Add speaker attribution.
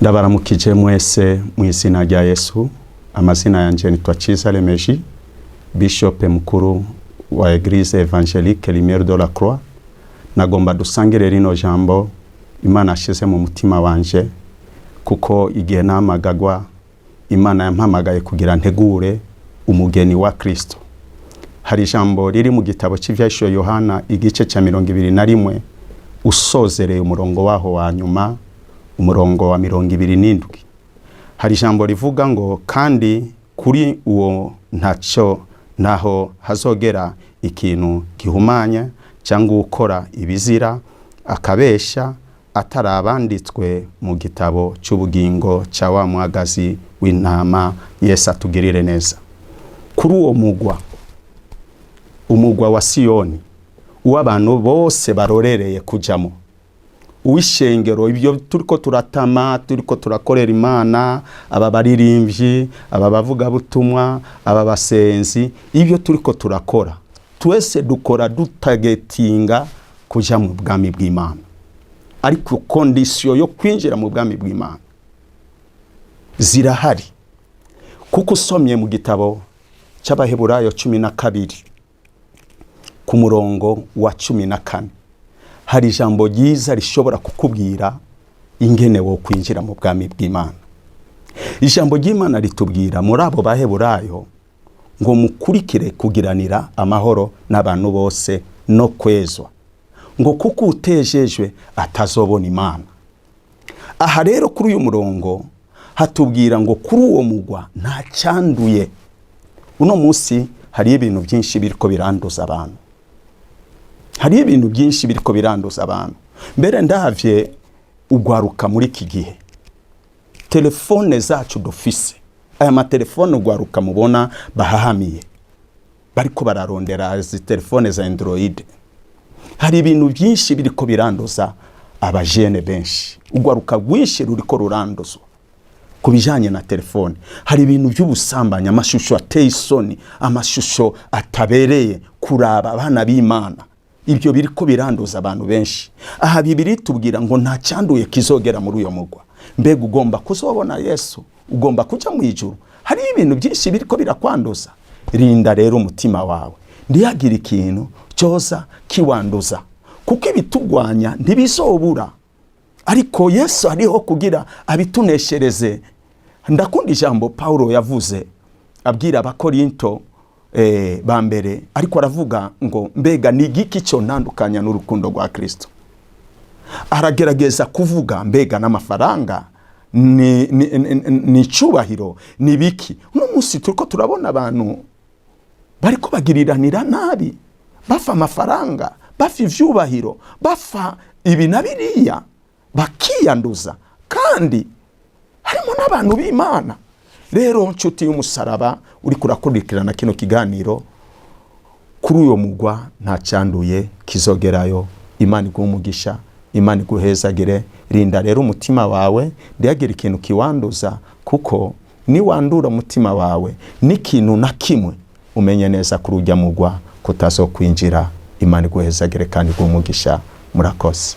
Speaker 1: Ndabaramukije mwese mu izina rya Yesu. Amazina yanjye nitwa Ciza Remeji, Bishop mukuru wa Église Évangélique Lumière de la Croix. Nagomba dusangire rino jambo Imana ashize mu mutima wanje, kuko igihe namagagwa, Imana yampamagaye kugira ntegure umugeni wa Kristo. Hari ijambo riri mu gitabo cy'Ivyahishuwe Yohana, igice cya 21, usozereye umurongo waho wa nyuma, umurongo wa 27. Hari ijambo rivuga ngo: "Kandi kuri uwo ntacyo ntaho hazogera ikintu gihumanya cyangwa gukora ibizira akabesha, atari abanditswe mu gitabo cy'ubugingo cya wa mwagazi w'intama." Yesu atugirire neza. Kuri uwo mugwa, umugwa wa Siyoni, uwo abantu bose barorereye kujamo, uw'ishengero, ibyo turiko turatama, turiko turakorera Imana, aba baririmbyi, aba bavugabutumwa, aba basenzi, ibyo turiko turakora twese, dukora dutargetinga kuja mu bwami bw'Imana. Ariko condition yo kwinjira mu bwami bw'Imana zirahari, kuko usomye mu gitabo cy'Abaheburayo 12 ku murongo wa 14, hari ijambo ryiza rishobora kukubwira ingene wo kwinjira mu bwami bw'Imana. Ijambo ry'Imana ritubwira muri abo Baheburayo ngo: "Mukurikire kugiranira amahoro n'abantu bose no kwezwa," ngo "kuko utejejwe atazobona Imana." Aha rero kuri uyu murongo hatubwira ngo kuri uwo mugwa nta cyanduye. Uno munsi hariyo ibintu byinshi biriko biranduza abantu, hariyo ibintu byinshi biriko biranduza abantu. Mbere ndavye ugwaruka muri iki gihe, telefone zacu dufise, aya matelefone ugwaruka mubona bahahamiye, bariko bararondera izi telefone za Android, hari ibintu byinshi biriko biranduza abajene benshi. Ugwaruka rwinshi ruriko ruranduzwa ku bijanye na telefone. Hari ibintu by'ubusambanyi, amashusho ateye isoni, amashusho atabereye kuraba abana b'Imana. Ibyo biriko biranduza abantu benshi. Aha Bibiri tubwira ngo nta cyanduye kizogera muri uyo mugwa. Mbega ugomba kuzobona Yesu, ugomba kuja mu ijuru, hari ibintu byinshi biriko birakwanduza. Rinda rero umutima wawe, ntihagire ikintu cyoza kiwanduza, kuko ibitugwanya ntibizobura, ariko Yesu ariho kugira abituneshereze. Ndakunda ijambo Paulo yavuze abwira Abakorinto ba mbere, ariko aravuga ngo: "Mbega ni igiki cyo ntandukanya n'urukundo rwa Kristo?" Aragerageza kuvuga: mbega n'amafaranga, ni icubahiro, ni biki? Uno munsi turiko turabona abantu bariko bagiriranira nabi, bafa amafaranga, bafa ivyubahiro, bafa ibi na biriya, bakiyanduza, kandi harimo n'abantu b'Imana. Rero nshuti y'umusaraba uri kurakurikirana kino kiganiro, kuri uyo mugwa nta cyanduye kizogerayo. Imana iguhe umugisha, Imana iguhezagire. Rinda rero umutima wawe, ntihagire ikintu kiwanduza, kuko niwandura umutima wawe n'ikintu na kimwe, umenye neza kuri ujya mugwa kutazokwinjira. Imana iguhezagire kandi iguhe umugisha. Murakoze.